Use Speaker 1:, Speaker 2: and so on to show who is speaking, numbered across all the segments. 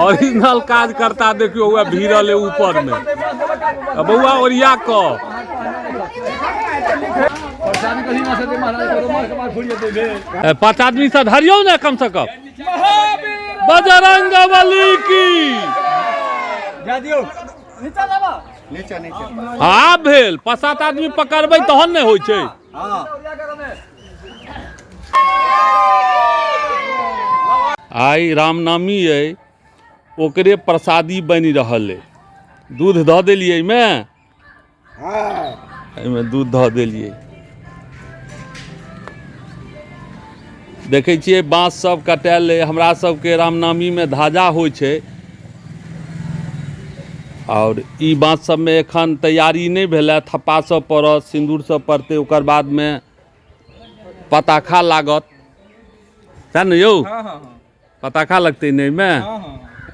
Speaker 1: Original काज करता देखियौ वएह भीड़ल है ऊपर में आ बौआ ओरिया कऽ पाँच आदमी से धरियौ ने कम से कम। बजरंग बली की। हाँ भेल, पाँच सात आदमी पकड़बै तहन ने होइ छै। आइ रामनवमी अइ, ओकरे प्रसादी बनि रहल अइ। दूध धऽ देलियै एहिमे, एहिमे दूध धऽ देलियै। देखै छियै बाँस सब कटायल अइ। हमरा सबके रामनवमीमे ध्वजा होइ छै आओर ई बाँस सबमे एखन तैयारी नहि भेल हँ। थप्पा सब पड़त, सिन्दूर सब पड़तै, ओकर बादमे पताखा लागत, सएह ने यौ? पताखा लगतै ने एहिमे?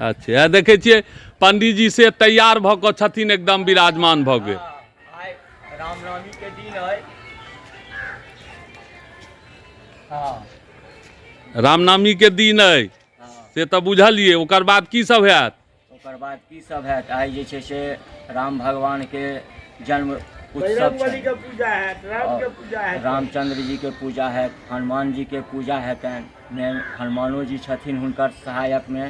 Speaker 1: अच्छा, देखै छियै पंडीजी से तैयार भऽ कऽ छथिन, एकदम विराजमान भऽ गेल।
Speaker 2: रामनवमी के दिन है।
Speaker 1: रामनवमी के दिन अइ से तऽ बुझलियै, ओकर बाद की सब हैत?
Speaker 2: ओकर बाद की सब हैत? आइ जे छै से राम भगवानके जन्म उत्सव छै, रामचंद्र जी के पूजा हैत, हनुमान जी के पूजा हेतनि। मे हनुमानो जी छथिन हुनकर सहायकमे,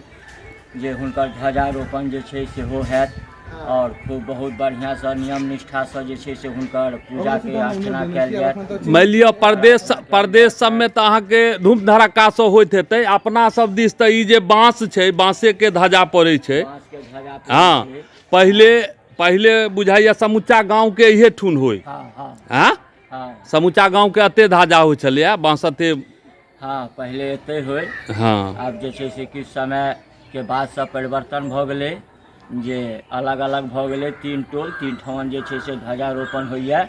Speaker 2: जे हुनकर ध्वजारोपण जे छै सेहो हैत आओर खूब बहुत बढ़िआँसँ नियम निष्ठासँ जे छै से हुनकर पूजाके अर्चना कयल जायत।
Speaker 1: मानि लिअ परदेश परदेश सबमे तऽ अहाँके धूम धड़क्कासँ होइत हेतै, अपना सब दिस तऽ ई जे बाँस छै, बाँसेके ध्वजा पड़ै छै।
Speaker 2: बाँसके ध्वजा पड़ै छै।
Speaker 1: पहिले पहिले बुझाइए समुच्चा गाँवके इहे ठुन होइ।
Speaker 2: हँ हँ
Speaker 1: हँ
Speaker 2: हँ
Speaker 1: समुच्चा गाँवके एते ध्वजा होइ छलैए, बाँस एते।
Speaker 2: हँ, पहिले एते होइ।
Speaker 1: हँ
Speaker 2: आब जे छै से किछु समयके बाद सब परिवर्तन भऽ गेलै, जे अलग अलग भऽ गेलै। तीन टोल, तीन ठमन जे छै से ध्वजारोपण होइए,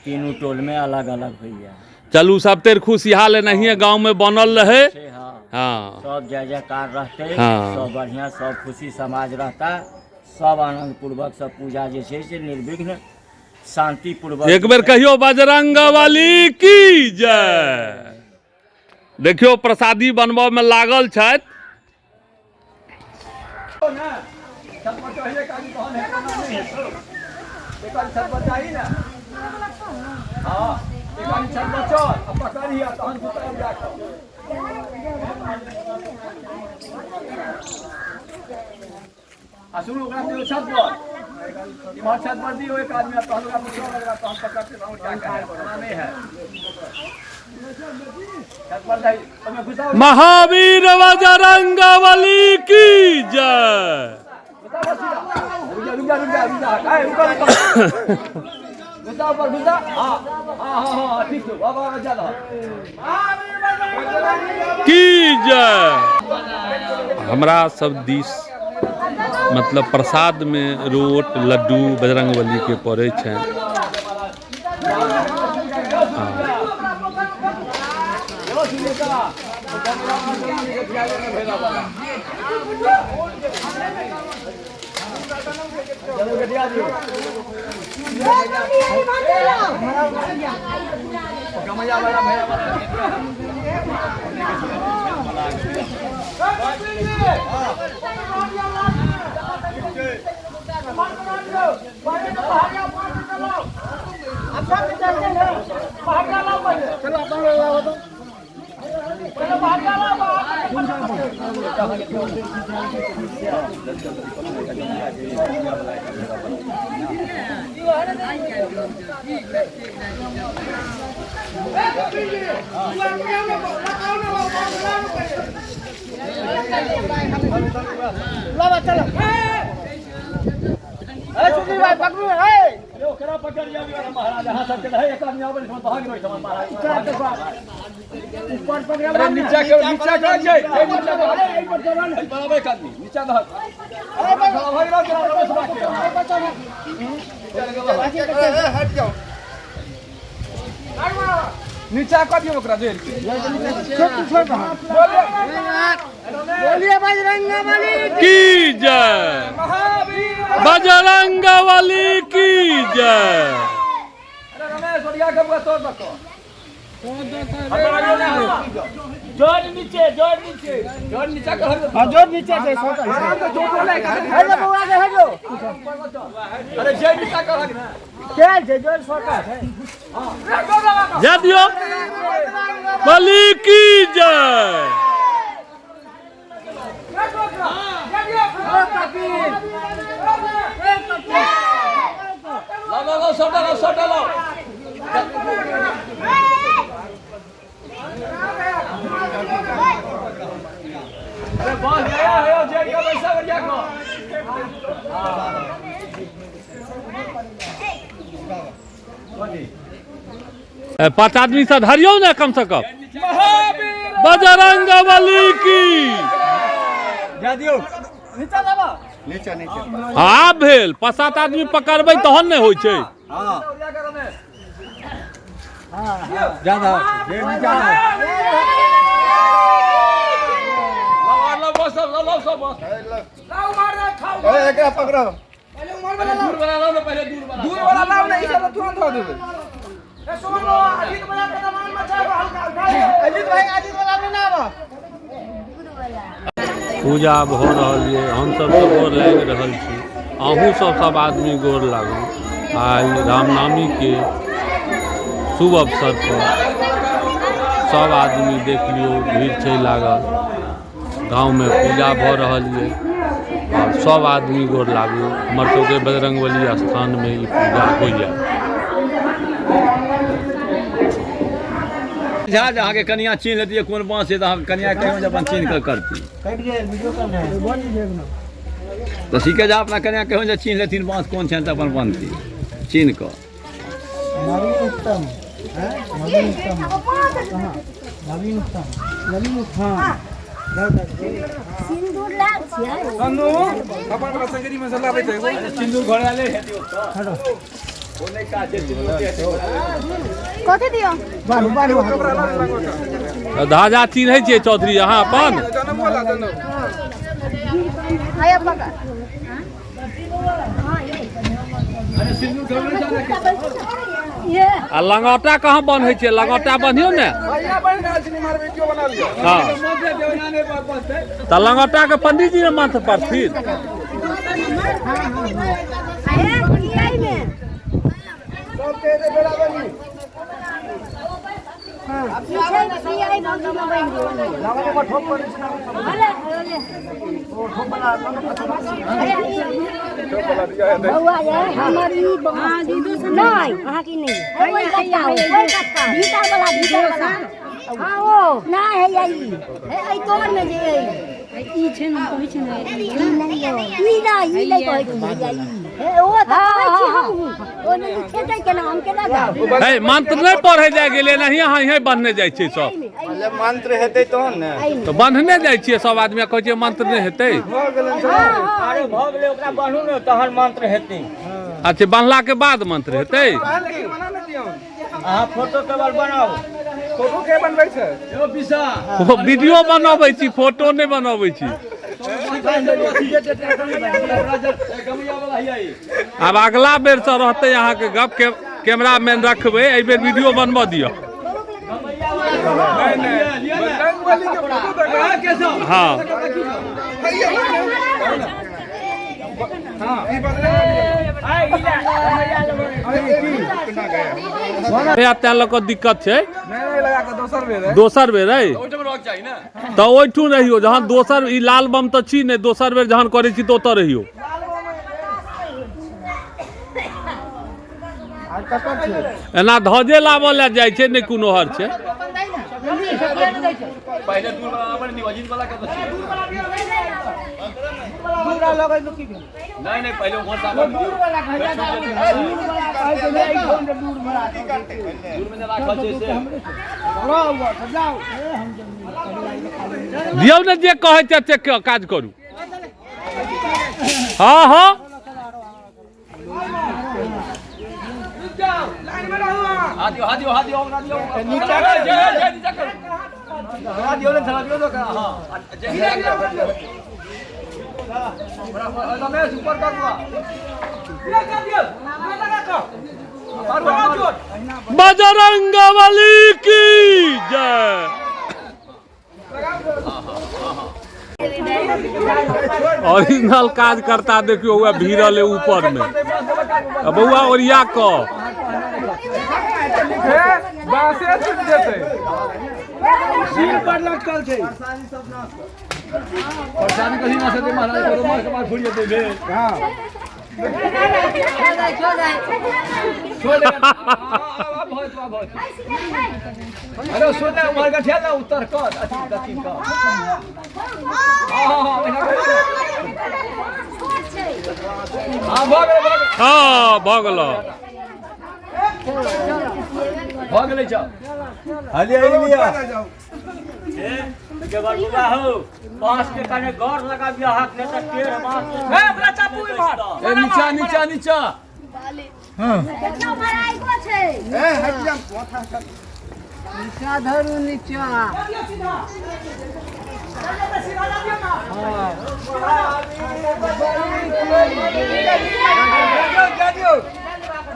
Speaker 2: तीनू टोलमे अलग अलग होइए।
Speaker 1: चलू, सब तेर खुशहाल एनाहिए गाँवमे बनल रहै।
Speaker 2: छै, हँ।
Speaker 1: हँ
Speaker 2: सब जय जयकार रहतै।
Speaker 1: हँ।
Speaker 2: सब बढ़िआँ, सब खुशी समाज रहता, सब आनन्द पूर्वक सब पूजा जे छै से निर्विघ्न शांतिपूर्वक।
Speaker 1: एक बेर कहियो बजरंग बली की जय। देखियौ प्रसादी बनबऽ मे लागल छथि।
Speaker 3: आ सुनू, ओकरा दियौ छत पर, इम्हर छत पर दियौ एक आदमी, आ तहन ओकरा पुछो ओकरा, तहन पकड़ते, तहन क्या कहे ओना नहि है। छत पर जाई, ओहिमे घुसाओ।
Speaker 1: महावीर बजरंग बली की जय।
Speaker 3: घुसाओ सीधा। रुक जा, रुक जा, रुक जा, रुक जा, ए, रुको, रुको, घुसा ऊपर घुसा। हाँ हाँ हाँ हाँ, ठीक छौ, बाबा जा रहा।
Speaker 1: की जय। हमरा सब दिस मतलब प्रसाद में रोट लड्डू बजरंग बली के पड़ै छनि।
Speaker 3: ओकरा पकड़ लिया महाराज, अहाँ सबके रहै एक आदमी आबै भाग रहै महाराज। अरे नीचा के, नीचा के छै, ए नीचा के, अरे एहि पर चढ़ल, एहि पर आबै एक आदमी नीचा दहक। अरे भाग रहो, रमेश बा के
Speaker 4: हट जाओ।
Speaker 3: नीचा कऽ दियौ ओकरा जेल के।
Speaker 5: बोलिए बजरंग बली
Speaker 1: की जय, बजरंग बली की जय।
Speaker 3: अरे रमेश, ओरिया के बुआ तोड़ दको। जोड़ नीचे, जोड़ नीचे, जोड़ नीचा कर।
Speaker 5: हां, जोड़ नीचे छै, सोचल छै।
Speaker 3: आराम से जोड़ ले।
Speaker 5: हे ले बौआ के, हे जो।
Speaker 3: अरे जय नीचा कर ना।
Speaker 5: चल छै, जोड़ सोचल छै।
Speaker 1: जा दियो बलि की जय।
Speaker 3: लाओ लाओ लाओ, सब डालो, सब डालो। अरे बस गया है, जेड का पैसा बढ़िया को।
Speaker 1: 5 आदमी से धरियो ने कम से कम। बजरंग बली की
Speaker 3: जा दियो।
Speaker 5: नीचा लाबा।
Speaker 4: नीचा नीचा।
Speaker 1: हाँ भेल, 5-7 आदमी पकड़बै तहन नहि होइ छै।
Speaker 3: हां ज्यादा
Speaker 4: जे नीचा
Speaker 3: लाओ लाओ, बस सब लाओ, सब बस।
Speaker 4: ए एकरा पकड़ो।
Speaker 3: पहले दूर वाला लाओ ना, पहले दूर वाला।
Speaker 6: दूर वाला लाओ ना, ई सब तुरंत हो देबे।
Speaker 5: अजीत भाई, अजीत वाला में ना आवा।
Speaker 1: पूजा भऽ रहल ये, हमसब तऽ गोर लागि रहल छी, अहूँ सब सब आदमी गोर लागू। आइ रामनवमी के शुभ अवसर पर सब आदमी देख लियौ, भीड़ छै लागल, गाँवमे पूजा भऽ रहल ये और सब आदमी गोर लागू। हमर सबके बजरंगबली स्थानमे ई पूजा होइए।
Speaker 3: झा जे अहाँके कनिया चिन्ह लेती कोन बाँस छै, तऽ अहाँके कनिया कहियो जे अपन चिन्ह कऽ करती।
Speaker 5: कटि गेल, वीडियो कॉल है। बोल लीजिए।
Speaker 3: तऽ सीखे जा अपना कनिया कहियो जे चिन्ह लेथिन बाँस कोन छनि तऽ अपन बनती चिन्ह कऽ।
Speaker 5: नवीन उत्तम है, नवीन उत्तम कहाँ? नवीन उत्तम, नवीन उत्थान।
Speaker 7: सिंदूर लाल छियै।
Speaker 6: सन्नू अपन वाला संगरी में से लाबै छै एगो।
Speaker 3: सिन्दूर घोड़ा ले हेती ओतऽ। ओ नहि काज छै, सिन्दूर के हेतै।
Speaker 7: कथी दियौ?
Speaker 5: बारू बारू।
Speaker 6: कपड़ा लाबै रंग का।
Speaker 1: ध्वजा चिन्है छियै चौधरी अहाँ अपन?
Speaker 6: जनम वाला जनम।
Speaker 7: हैया पकड़। ये
Speaker 1: आ लंगौटा कहाँ बन्है छियै? लंगौटा बन्हियौ ने।
Speaker 6: भैया बन रहल छै, मार वीडियो बना लियो।
Speaker 1: हाँ तऽ लंगौटा के पंडीजी ने माथ पड़थिन।
Speaker 7: हे की में?
Speaker 6: सब के दे बराबरी।
Speaker 7: ई छै की आई भौजी में बनि गेल। भले भले। अरे ई बौआ ये हमर ई बाँस नहि, अहाँके नहि। ओहि कत्ता, ओहि कत्ता, भीतर वाला, भीतर वाला। हाँ ओ नहि है ई, हे एहि तोर में जे ई
Speaker 8: ई छै ने, कहै छै ने।
Speaker 7: ई नहि यौ, ई नहि, ई नहि कहै छी भैया ई। हे ओ तऽ कहै छी हमहूँ, ओहिमे ई खेतै केना, हम केना जायब?
Speaker 1: हे मंत्र नहि पढ़े जाइ गेलै, नहीं अहाँ यहीं बन्हने जाइ छियै सब।
Speaker 4: पहिले मंत्र हेतै तहन ने।
Speaker 1: तऽ बन्हने जाइ छियै सब आदमी, आ कहै छियै मंत्र नहि हेतै।
Speaker 2: अरे भऽ गेलै, ओकरा बान्हू ने तहन मंत्र हेतै।
Speaker 1: अच्छा, बन्हला के बाद मंत्र हेतै।
Speaker 6: मना नहि दियौ।
Speaker 2: अहाँ फोटो केवल बनाउ।
Speaker 6: फोटो के बनबै छै?
Speaker 3: एगो पीसा।
Speaker 1: ओ वीडियो बनबै छी, फोटो नहि बनबै छी।
Speaker 3: गमैया वाला हिया ई।
Speaker 1: आब अगला बेर से रहतै अहाँके गप, के कैमरामैन रखबै, एहि बेर वीडियो बनबऽ दिअ।
Speaker 6: नहीं नहीं, बजरंगबली के फोटो देखा।
Speaker 3: केशव।
Speaker 1: हाँ
Speaker 6: हां, ई बजरंगबली।
Speaker 1: तैं लऽ कऽ दिक्कत छै।
Speaker 6: नहीं नहीं, लगा के दोसर बेर है।
Speaker 1: दोसर बेर अइ
Speaker 3: ओहिठाम रहक चाही ने।
Speaker 1: तऽ ओहिठुन रहियौ, जहन दोसर ई लाल बम तऽ छी नहि, दोसर बेर जहन करै छी तऽ ओतऽ रहियौ। एना ध्वजे लाबऽ लए जाइ छै, नहि कोनो हर छै।
Speaker 3: पहिले दूर वाला आबै ने, अजीत वाला कतऽ छै?
Speaker 5: दूर लगै में की भेल?
Speaker 3: नहीं नहीं, पहिले उम्हर से आबै।
Speaker 5: दूर वाला कहै छै, दूर वाला कहै छै, नहि एहिठाम जे दूर वाला।
Speaker 3: दूर में जे राखल छै से।
Speaker 5: जाओ जाओ।
Speaker 1: दियौ ने, जे कहै छै से काज करू। हाँ हाँ।
Speaker 3: हाथ दियौ, हाथ दियौ, हाथ दियौ, हमरा दियौ। नीचा कर, जय जय, नीचा कर। धरा दियौ ने, धरा दियौ तो। हां, जय। रमेश ऊपर कर
Speaker 1: बजरंग बली की जय। ओरिजिनल काज करता देखियो वह भीड़ल है ऊपर में। बउआ ओरिया क
Speaker 6: बांसे टूट जेतै।
Speaker 3: सिर पर लटकल छै। परेशानी कहीं ना से महाराज करो मार के मार फूट जेतै बे। हां छोड़ दे। बहुत बहुत अरे सुन ना उमर का ठेला ना उत्तर कर अथी दक्षिण कर। हां हां हां हां भऽ गेलै भऽ गेलै।
Speaker 1: हां भऽ गेलै
Speaker 3: भऽ गेलै। चल
Speaker 4: हलिया लिया
Speaker 2: देवर बुआ हो बांस के कने गौर लगाबियो हाथ ने त टेढ़ बांस।
Speaker 6: ए ओकरा चापू इम्हर।
Speaker 3: ए नीचा नीचा नीचा।
Speaker 7: देखियौ मराइ को छै।
Speaker 4: ए हट जा माथा हट।
Speaker 5: नीचा धरू नीचा।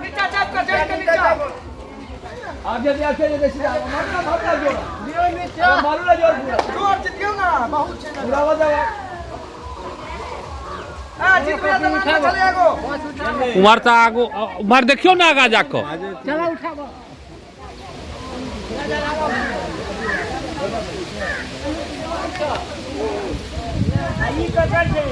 Speaker 6: नीचा चाप के चढ़ के नीचा।
Speaker 3: आगे दे आगे दे सीधा मारू ना मारू ना जोर दियो नीचा मारू ना जोर पूरा
Speaker 6: जोर जितियौ ना बहुत छै।
Speaker 3: पूरा बजाओ।
Speaker 6: आ जीत गया त मारना चले एगो।
Speaker 1: उम्हर तऽ आगू उम्हर देखियौ ने आगा जाकऽ।
Speaker 5: चलो उठाबो।
Speaker 2: ई ककर छै?